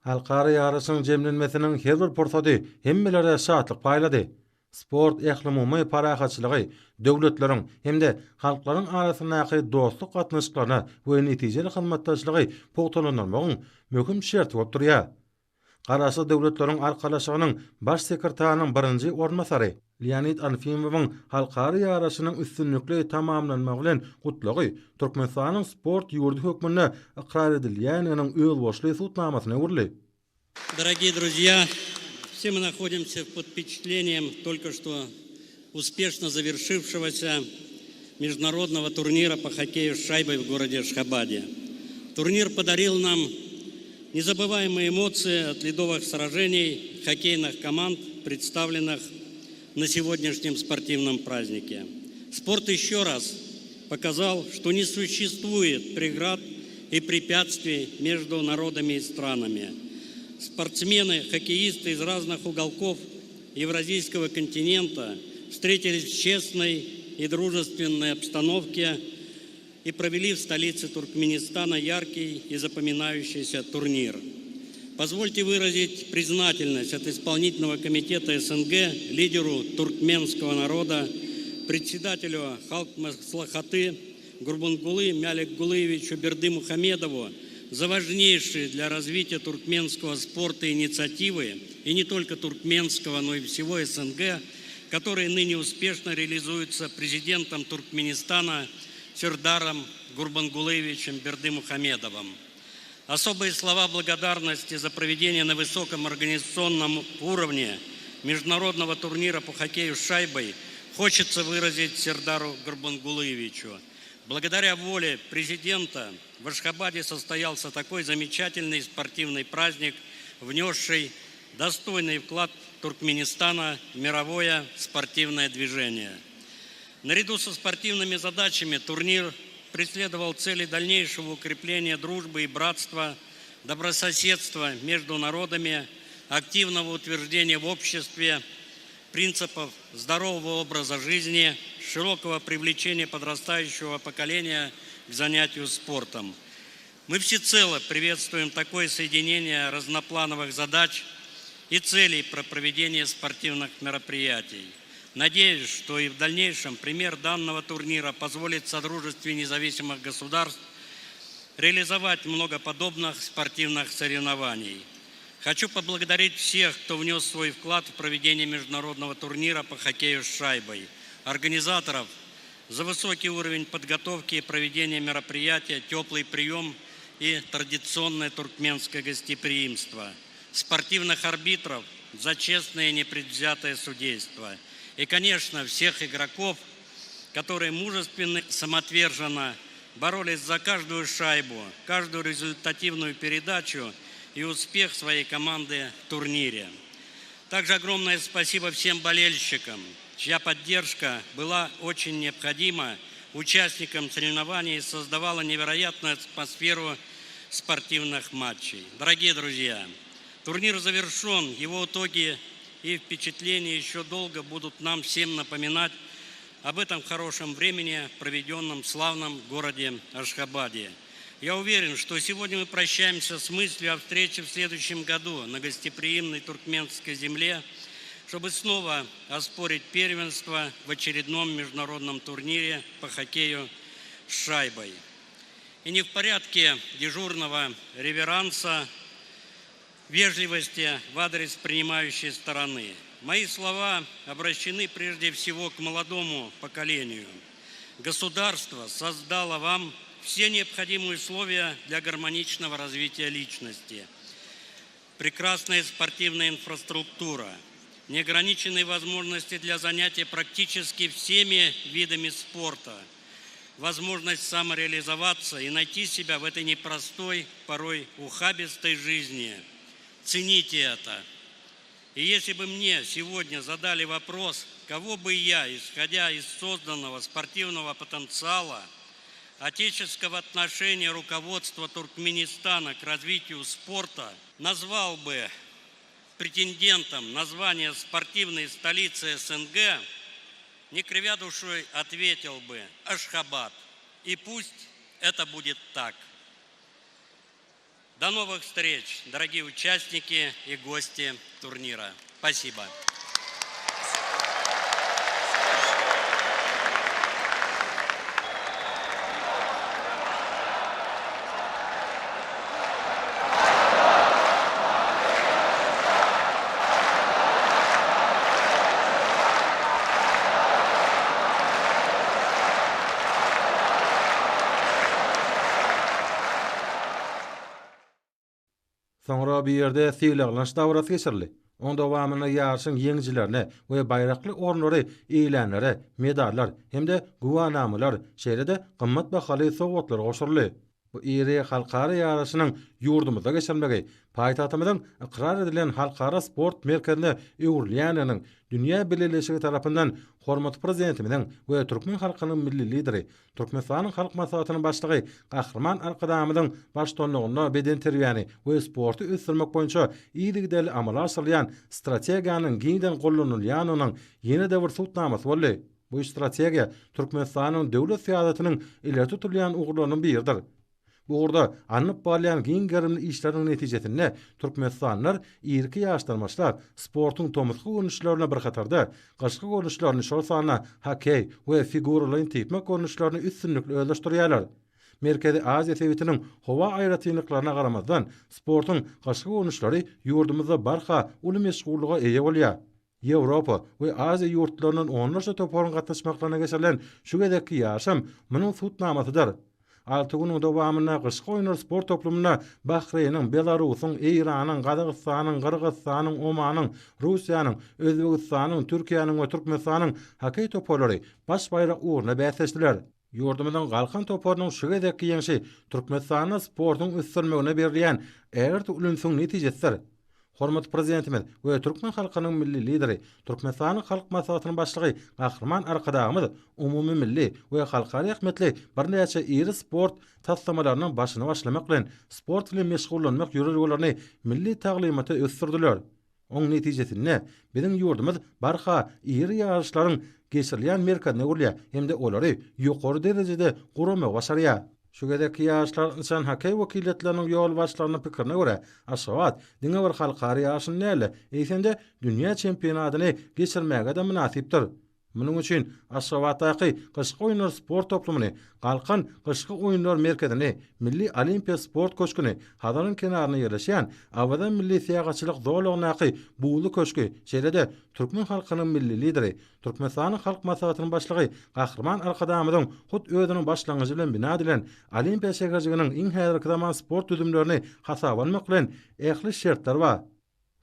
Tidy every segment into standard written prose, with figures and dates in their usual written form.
Halkara ýaryşyň jemlenmesiniň her bir pursady hemmelere şatlyk paýlady. Sport ählumumy parahatçylygy, döwletleriň hem-de halklaryň arasyndaky dostluk gatnaşyklaryny we netijeli hyzmatdaşlygy pugtalandyrmagyň möhüm şerti bolup durýar. Garaşsyz Döwletleriň Arkalaşygynyň Baş sekretarynyň birinji orunbasary Leonid Anfimowyň halkara ýaryşynyň üstünlikli tamamlanmagy bilen gutlagy Türkmenistanyň sport ýurdy hökmünde ykrar edilýändiginiň özboluşly subutnamasyna öwrüldi. Дорогие друзья, все мы находимся под впечатлением только что успешно завершившегося международного турнира по хоккею с шайбой в городе Ашхабаде. Турнир подарил нам незабываемые эмоции от ледовых сражений хоккейных команд, представленных на сегодняшнем спортивном празднике. Спорт еще раз показал, что не существует преград и препятствий между народами и странами. Спортсмены, хоккеисты из разных уголков Евразийского континента встретились в честной и дружественной обстановке и провели в столице Туркменистана яркий и запоминающийся турнир. Позвольте выразить признательность от исполнительного комитета СНГ лидеру туркменского народа, председателю Халк Маслахаты Гурбангулы Мяликгулыевичу Бердымухамедову за важнейшие для развития туркменского спорта инициативы, и не только туркменского, но и всего СНГ, которые ныне успешно реализуются президентом Туркменистана Сердаром Гурбангулыевичем Бердымухамедовым. Особые слова благодарности за проведение на высоком организационном уровне международного турнира по хоккею с шайбой хочется выразить Сердару Гурбангулыевичу. Благодаря воле президента в Ашхабаде состоялся такой замечательный спортивный праздник, внесший достойный вклад Туркменистана в мировое спортивное движение. Наряду со спортивными задачами турнир преследовал цели дальнейшего укрепления дружбы и братства, добрососедства между народами, активного утверждения в обществе принципов здорового образа жизни, широкого привлечения подрастающего поколения к занятию спортом. Мы всецело приветствуем такое соединение разноплановых задач и целей про проведение спортивных мероприятий. Надеюсь, что и в дальнейшем пример данного турнира позволит Содружестве независимых государств реализовать много подобных спортивных соревнований. Хочу поблагодарить всех, кто внес свой вклад в проведение международного турнира по хоккею с шайбой, организаторов за высокий уровень подготовки и проведения мероприятия, теплый прием и традиционное туркменское гостеприимство, спортивных арбитров за честное и непредвзятое судейство и, конечно, всех игроков, которые мужественно, самоотверженно боролись за каждую шайбу, каждую результативную передачу и успех своей команды в турнире. Также огромное спасибо всем болельщикам, чья поддержка была очень необходима участникам соревнований и создавала невероятную атмосферу спортивных матчей. Дорогие друзья, турнир завершен, его итоги и впечатления еще долго будут нам всем напоминать об этом хорошем времени, проведенном в славном городе Ашхабаде. Я уверен, что сегодня мы прощаемся с мыслью о встрече в следующем году на гостеприимной туркменской земле, чтобы снова оспорить первенство в очередном международном турнире по хоккею с шайбой. И не в порядке дежурного реверанса вежливости в адрес принимающей стороны. Мои слова обращены прежде всего к молодому поколению. Государство создало вам все необходимые условия для гармоничного развития личности. Прекрасная спортивная инфраструктура, неограниченные возможности для занятия практически всеми видами спорта, возможность самореализоваться и найти себя в этой непростой, порой ухабистой жизни. Цените это. И если бы мне сегодня задали вопрос, кого бы я, исходя из созданного спортивного потенциала, отеческого отношения руководства Туркменистана к развитию спорта, назвал бы претендентом на звание спортивной столицы СНГ, не кривя душой, ответил бы Ашхабад. И пусть это будет так. До новых встреч, дорогие участники и гости турнира. Спасибо. Soňra bu ýerde sylaglanyş dabarasy geçirildi. Oň dowamynda ýaryşyň ýeňijilerine we baýrakly orunlary eýelänlere medallar hem-de güwänamalar, şeýle-de gymmat bahaly sowgatlar gowşuryldy. Bu iri halkara ýaryşynyň ýurdumyzda geçirilmegi paýtagtymyzyň ykrar edilen halkara sport merkezine öwrülýändiginiň dünýä bileleşigi tarapyndan hormatly Prezidentimiziň we türkmen halkynyň Milli Lideri, Türkmenistanyň Halk Maslahatynyň Başlygy Gahryman Arkadagymyzyň baştutanlygynda bedenterbiýäni we sporty ösdürmek boýunça yzygiderli amala aşyrylýan strategiýanyň giňden gollanylýandygynyň ýene-de bir subutnamasy boldy. Bu strategiýa Türkmenistanyň döwlet syýasatynyň ileri tutulýan ugurlarynyň biridir. Bu ugurda alnyp barylýan giň gerimli işleriň netijesinde türkmenistanlylar irki ýaşdan başlap, sportuň tomusky görnüşlerine bir hatarda, gyşky görnüşlerini, şol sanda hokkeý we figuralaýyn typmak görnüşlerini üstünlikli özleşdirýärler. Merkezi Aziýa sebitiniň howa aýratynlyklaryna garamazdan, sportuň gyşky görnüşleri ýurdumyzda barha uly meşhurlyga eýe bolýar. Ýewropa we Aziýa ýurtlaryndan onlarça toparyň gatnaşmaklaryna geçirilen şu gezekki ýaryşam munuň subutnamasydyr. Alty günüň dowamynda Gyşky oýunlar sport toplumynda Bahreýniň, Belarusyň, Eýranyň, Gazagystanyň, Gyrgyzystanyň, Omanyň, Russiýanyň, Özbegistanyň, Türkiýäniň we Türkmenistanyň hokkeý toparlary baş baýrak ugrunda bäsleşdiler. Ýurdumyzyň Galkan toparynyň şu gezekki ýeňşi Türkmenistanda sportuň ösdürilmegine berilýän ägirt uly ünsüň netijesidir. Hormatly Prezidentimiz we türkmen halkynyň Milli Lideri, Türkmenistanyň Halk Maslahatynyň Başlygy Gahryman Arkadagymyz umumymilli we halkara ähmiýetli birnäçe iri sport taslamalarynyň başyny başlamak bilen, sport bilen meşgullanmak ýörelgelerini milli taglymata ösdürdiler. Oň netijesinde, biziň ýurdumyz barha iri ýaryşlaryň geçirilýän merkezine öwrülýär hem-de olary ýokary derejede guramagy başarýar. Şu gezekki ýaryşlar ynsan hokkeý wekiliýetleriniň ýolbaşçylarynyň pikirine görä, Aşgabat diňe bir halkara ýaryşyny däl-de, eýsem-de dünýä çempionatyny geçirmäge-de mynasypdyr. Munuň üçin Aşgabatdaky Gyşky oýunlar sport toplumyny, Galkan gyşky oýunlar merkezini, Milli Olimpiýa sport köşgüni, Hazaryň kenarynda ýerleşýän Awaza milli syýahatçylyk zolagyndaky Buzly köşgi, şeýle-de türkmen halkynyň Milli Lideri, Türkmenistanyň Halk Maslahatynyň Başlygy Gahryman Arkadagymyzyň hut özüniň başlangyjy bilen bina edilen Olimpiýa şäherjiginiň iň häzirki zaman sport düzümlerini hasaba almak bilen ähli şertler bar.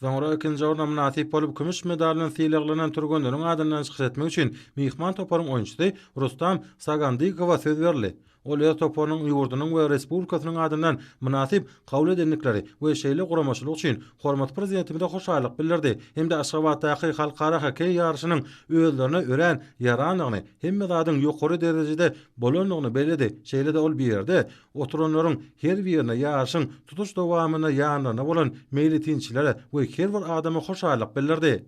Soňra ikinji orna mynasyp bolup, kümüş medal bilen sylaglanan türgenleriň adyndan çykyş etmek üçin myhman toparyň oýunçysy Rustam Sagandykowa söz berildi. Ol öz toparynyň ýurdunyň we respublikasynyň adyndan mynasyp kabul edendikleri we şeýle guramaçylyk üçin hormatly Prezidentimize hoşallyk bildirdi hem-de Aşgabatdaky halkara hokkeý ýaryşynyň özlerine örän ýarandygyny, hemme zadyň ýokary derejede bolandygyny belledi. Şeýle-de ol bu ýerde Oturanlaryň her birine ýaryşyň tutuş dowamynda ýanlarynda bolan meýletinçilere we her bir adama hoşallyk bildirdi.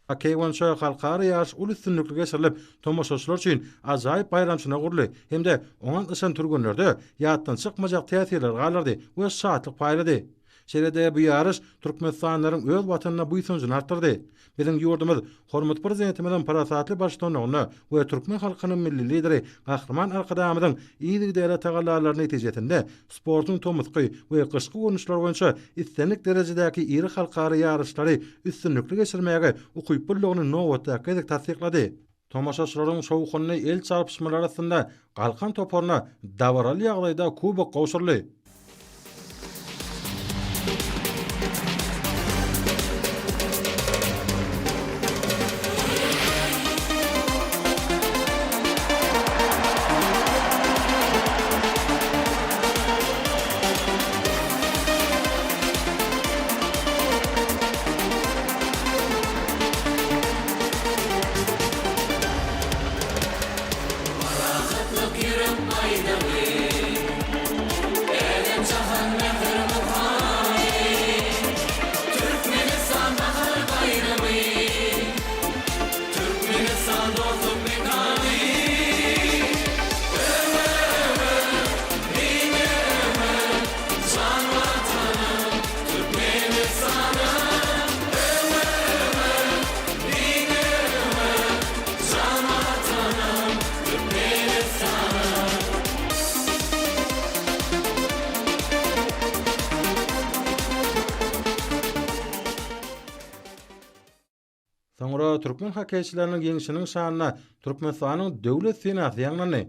Hokkeý boýunça halkara ýaryş uly üstünlikli geçirilip, tomaşaçylar üçin ajaýyp baýramçylyga guruldy hem-de oňa gatnaşan türgenlerde ýatdan çykmajak täsirleri galdyrdy we şatlyk paýlady. Şeýle-de bu ýaryş türkmenistanlylaryň öz Watanyna buýsanjyny artdyrdy. Biziň ýurdumyz hormatly Prezidentimiziň parasatly baştutanlygynda we türkmen halkynyň Milli Lideri Gahryman Arkadagymyzyň yzygiderli tagallalary netijesinde sportuň tomusky we gyşky görnüşleri boýunça islendik derejedäki iri halkara ýaryşlary üstünlikli geçirmäge ukyplydygyny nobatdaky gezek tassyklady. Tomaşaçylaryň şowhunly el çarpyşmalary astynda Galkan toparyna dabaraly ýagdaýda kubok gowşuryldy. Parahatlyk ýürek baýdagy. Soňra türkmen hokkeýçileriniň ýeňşiniň şanyna Türkmenistanyň Döwlet senasy ýaňlandy.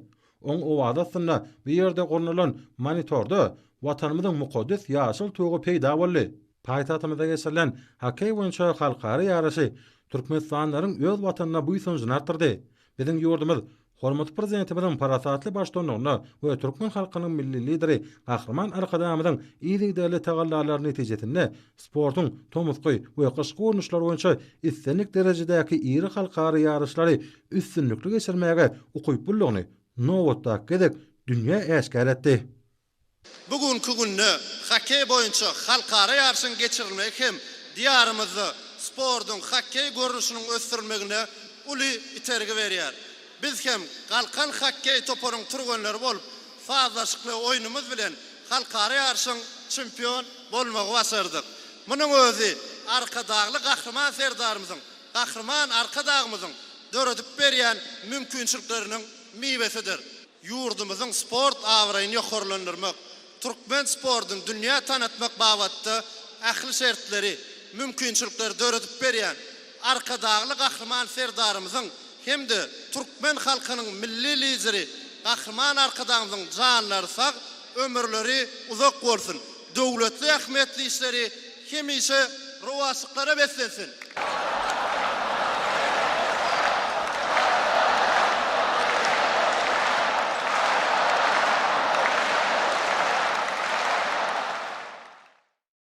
Oň owazy astynda bu ýerde gurnalan monitorda Watanymyzyň mukaddes ýaşyl tugy peýda boldy. Paýtagtymyzda geçirilen hokkeý boýunça halkara ýaryşy türkmenistanlylaryň öz Watanyna buýsanjyny artdyrdy. Biziň ýurdumyz hormatly Prezidentimiziň parasatly baştutanlygynda we türkmen halkynyň Milli Lideri Gahryman Arkadagymyzyň yzygiderli tagallalary netijesinde sportuň tomusky we gyşky görnüşleri boýunça islendik derejedäki iri halkara ýaryşlary üstünlikli geçirmäge ukyplydygyny nobatdaky gezek dünýä äşgär etdi. Bu günki günde hokkeý boýunça halkara ýaryşyň geçirilmegi hem Diýarymyzda sportuň hokkeý görnüşiniň ösdürilmegine uly itergi berýär. Biz hem Galkan hokkeý toparyň türgenleri bolup, sazlaşykly oýnumyz bilen halkara ýaryşyň çempion bolmagy başardyk. Munuň özi Arkadagly Gahryman Serdarymyzyň, Gahryman Arkadagymyzyň döredip berýän mümkinçilikleriniň miwesidir. Ýurdumyzyň sport abraýyny ýokarlandyrmak, türkmen sportuny dünýä tanatmak babatda ähli şertleri, mümkinçilikleri döredip berýän Arkadagly Gahryman Serdarymyzyň hem-de türkmen halkynyň Milli Lideri Gahryman Arkadagymyzyň janlary sag, ömürleri uzak bolsun, döwletli ähmiýetli işleri hemişe rowaçlyklara beslensin!